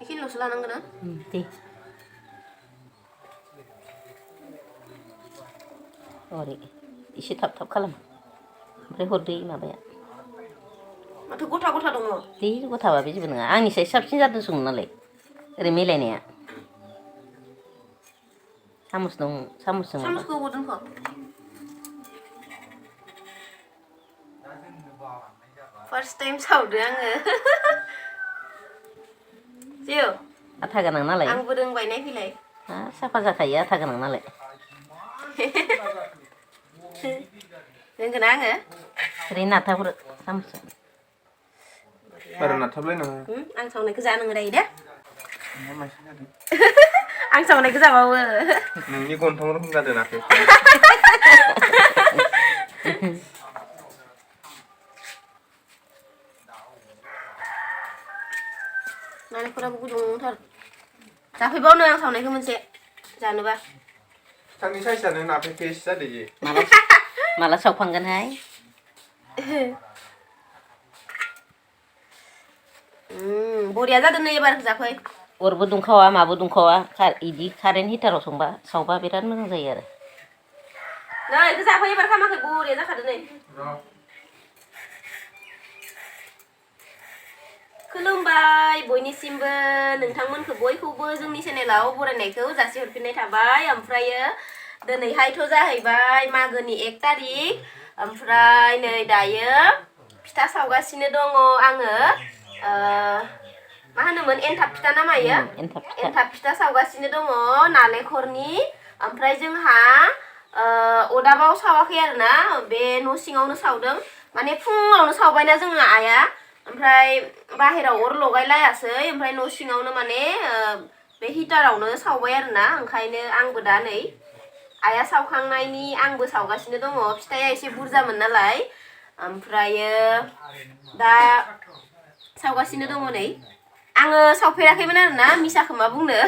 बेखिनिल'सो लानांगोन ना दे ओरै एसे थाब थाब खालाम ओमफ्राय हरदो माबाया माथो गथा गथा दङ दे गथाबा बे जेबो नङा आंनिसाय साबसिन जादों सङो नालाय ओरै मिलायनाया सामस दं सामसजों माबा सामसखौ अबाव दोनखो फार्स्ट टाइम सावदो आङो जेव आथा गोनां नालाय आंबो रोंबाय नायफैलाय साफा जाखायो आथा गोनां नालाय रोंगोना आङो ओरै नाथाहर सामसजों बारा नाथाबलायनाङा आं सावनायखौ जा नोङो दायो दे आं सावनायखौ जाबावो नोंनि गन्थं रखम जादों नाखै नालेंखराबो गुदुंथार जाफैबावनो आं सावनायखौ मोनसे जानोबा बिथांनि साइसआनो नाफे फेस जादों जे माला सावखांगोनहाय बरिया जादों नै एबार जाफै अरबो दुंखावा माबो दुंखावा इदि कारेन्ट हिटाराव सावबा बिराद मोजां जायो आरो नै इखौ जाफै एबार खामाखै बरिया जाखादों नै खुलुमबाय बयनिसिमबो नोंथांमोनखौ बयखौबो जोंनि चेनेलाव बरायनायखौ जासिहरफिननाय थाबाय ओमफ्रायो दिनैहायथ' जाहैबाय मागोनि 1 तारिख ओमफ्राय नै दायो फिथा सावगासिनो दङ आङो मा होनोमोन एन्थाब फिथा ना मायो एन्थाब फिथा सावगासिनो दङ नालेंखरनि ओमफ्राय जोंहा अदाबाव सावाखै आरोना बे न' सिङावनो सावदों माने फुङावनो सावबायना जोङो आइया ओमफ्राय बाहेराव अर लगायलायासै ओमफ्राय न' सिङावनो माने बे हिटारावनो सावबाय आरोना ओंखायनो आंबो दा नै आइया सावखांनायनि आंबो सावगासिनो दङ फिथाया एसे बुरजामोन नालाय ओमफ्रायो दा सावगासिनो दङ नै आङो सावफेराखैमोन आरोना मिसाखौ मा बुंनो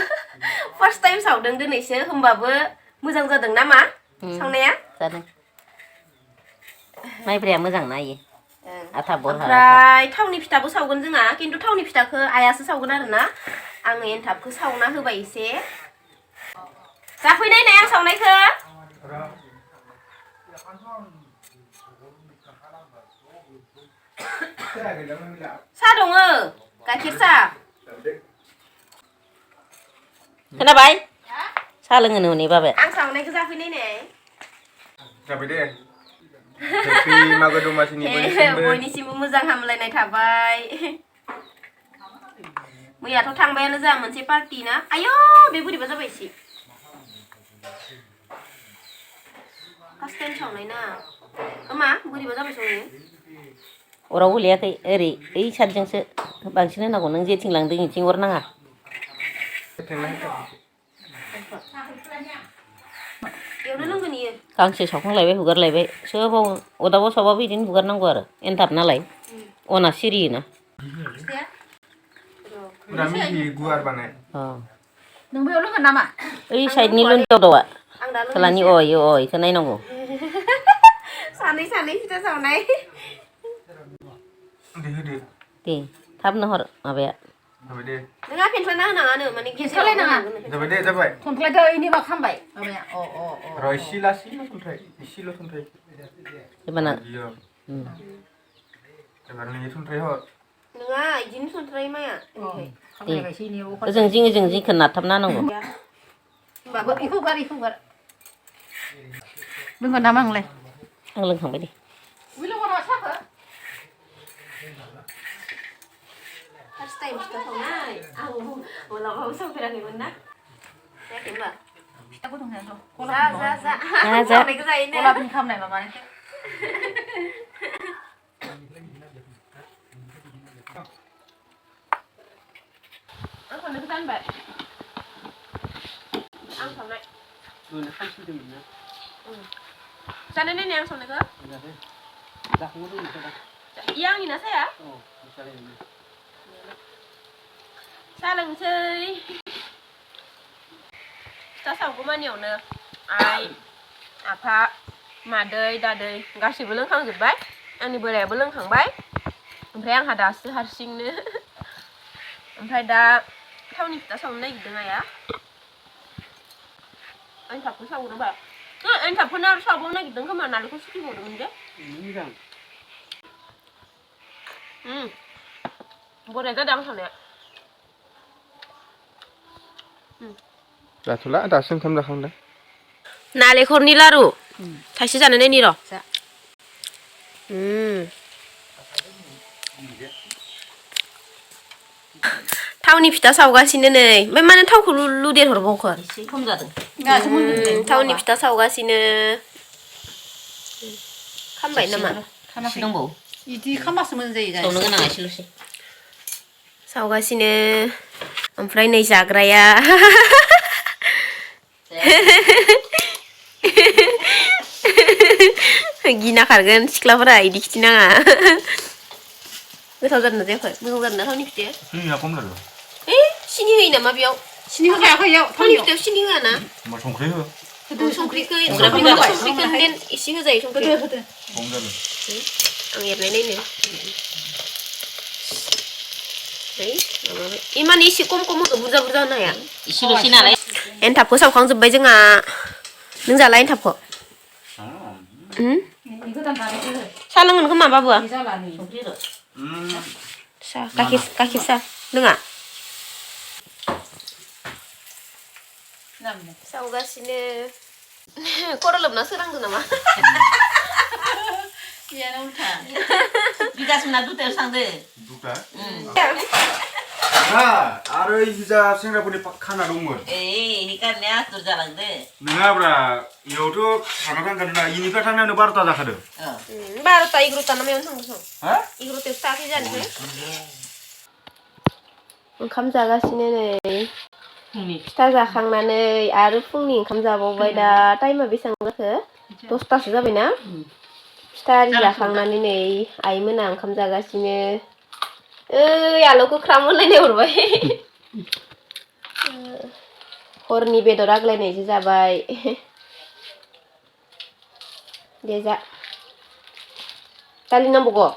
फार्स्ट टाइम सावदों दिनैसो होमबाबो मोजां जादों नामा सावनाया जादों माइब्राया मोजां ना इयो आथा बरहा ओमफ्राय थावनि फिथाबो सावगोन जोंहा खिन्थु थावनि फिथाखौ आइयासो सावगोन आरोना आङो एन्थाबखौ सावना होबाय एसे जाफैनाय नाय आं सावनायखौ साहा दङ गाइखेर साहा खोनाबाय साहा लोङो न'नि बाबाया आं सावनायखौ जाफैनाय नाय जाबाय दे मागो दमासिनि बयनिसिमबो मोजां हामलायनाय थाबाय मैयाथ' थांबायानो जा मोनसे पार्टि ना आयौ बे बोरैबा जाबाय एसे फार्स्ट टाइम सावनाय ना मा बोरैबा जाबाय संनाया अराव गोलैयाखै ओरै ओइ साइडजोंसो बांसिन होनांगौ नों जेथिं लांदों इथिं अर नाङा एवनो नांगोन इयो गांसे सावखांलायबाय हुगारलायबाय सोबाव अदाबाव सावबाबो बिदिनो हुगारनांगौ आरो एन्थाब नालाय अना सिरियोना पुरा मिहि गुवार बानाय नों बेयाव लोंगोन नामा ओइ साइडनि लुनदाव दावा खोलानि इयो इखौ नायनांगौ सानै फिथा सावनाय दे थाबनो हर माबाया जाबाय दे नोंहा फेनस्लाना होनाङानो माने गेसालाय नाङा जाबाय दे जाबाय थन्थ्लायदो इनि मा खामबाय माबाया र' इसेल' थन्थ्राय एबाना एबार नोंनि थन्थ्राय हर नङा इदिनो थन्थ्राय माया ओजों जिंखौ नाथाबना होनांगौ होमबाबो इखौ गार लोंगोन नामा आंलाय आं लोंखांबाय दे फार्स्ट टाइम फिथा सावनाय आं मालाबाबो सावफेराखैमोन ना जायाखै होमबा फिथा गुदुं जा सावनायखौ जायोनो गलाबनि खामनाय माबानो आं सावनायखौ जानबाय आं सावनाय जानाय नायनाय आं सावनायखौ इयो आंनि ना साया साहा लोंसै फिथा सावगौमानियावनो आइ आफा मादै दादै गासैबो लोंखांजोब्बाय आंनि बोरायाबो लोंखांबाय ओमफ्राय आंहा दासो हारसिंनो ओमफ्राय दा थावनि फिथा सावनो नागिरदों आइया एन्थाबखौ सावग्रोबाय एन्थाबखौनो आरो सावबावनो नागिरदों खोमा नालेंखर सिखिबावदोंमोन जे मोजां बरिया जादों आं संनाया जाथ'ला दासो ओंखाम जाखांदों नालेंखरनि लारु थाइसे जानो नायनि र' जा थावनि फिथा सावगासिनो नै ओमफ्राय मानो थावखौ लुदेर हरबावखो एसे खम जादों थावनि फिथा सावगासिनो खामबाय नामा एसे दंबावो इदि खामासो मोजां जायो सावनो गोनां एसेल'सै सावगासिनो ओमफ्राय नै जाग्राया गिना खारगोन सिख्लाफोरा इदि खिथिनाङा गोथाव जादोंना जायाखै मोजां जादोंना थावनि फिथाया सिनिया खम जादों सिनि होयो नामा बेयाव सिनि होखायाखै इयाव थावनि फिथायाव सिनि होआ ना होमबा संख्रि हो संख्रिखौ संख्रि एसे होजायो संख्रि होदो खम जादों आं एरनाय नायनो इमान एसे खम खम होगो बुरजा बुरजा होनो हाया एसेल'सै नालाय एन्थाबखौ सावखांजोब्बाय जोंहा नों जाला एन्थाबखौ साहा लोंगोन खोमा बाबुआ संख्रि र' साहा गाइखेर साहा लोङा सावगासिनो खर' लोबना सोरांदो नामा बियानो उल्था बिगासोना दुथायाव सांदो दुटा आरो इजा सेंग्राफोरनि खाना दंमोन हिकारने आथुर जालांदो नङाब्रा इयावथ' थाना थांखादों ना इनिफ्राय थांनायावनो 12ता जाखादों 12ता 11ता ना मायावनो थांदों हा 11तायावसो थाङाखै जानिफ्राय ओंखाम जागासिनो नै फिथा जाखांनानै आरो फुंनि ओंखाम जाबावबाय दा टाइमा बेसेबां जाखो 10तासो जाबायना फिथा आरि जाखांनानै नै आइमोना ओंखाम जागासिनो आलौखौ ख्राम होनलायनाय हरबाय हरनि बेदर आग्लायनायसो जाबाय दे जा दालि नांबावगौ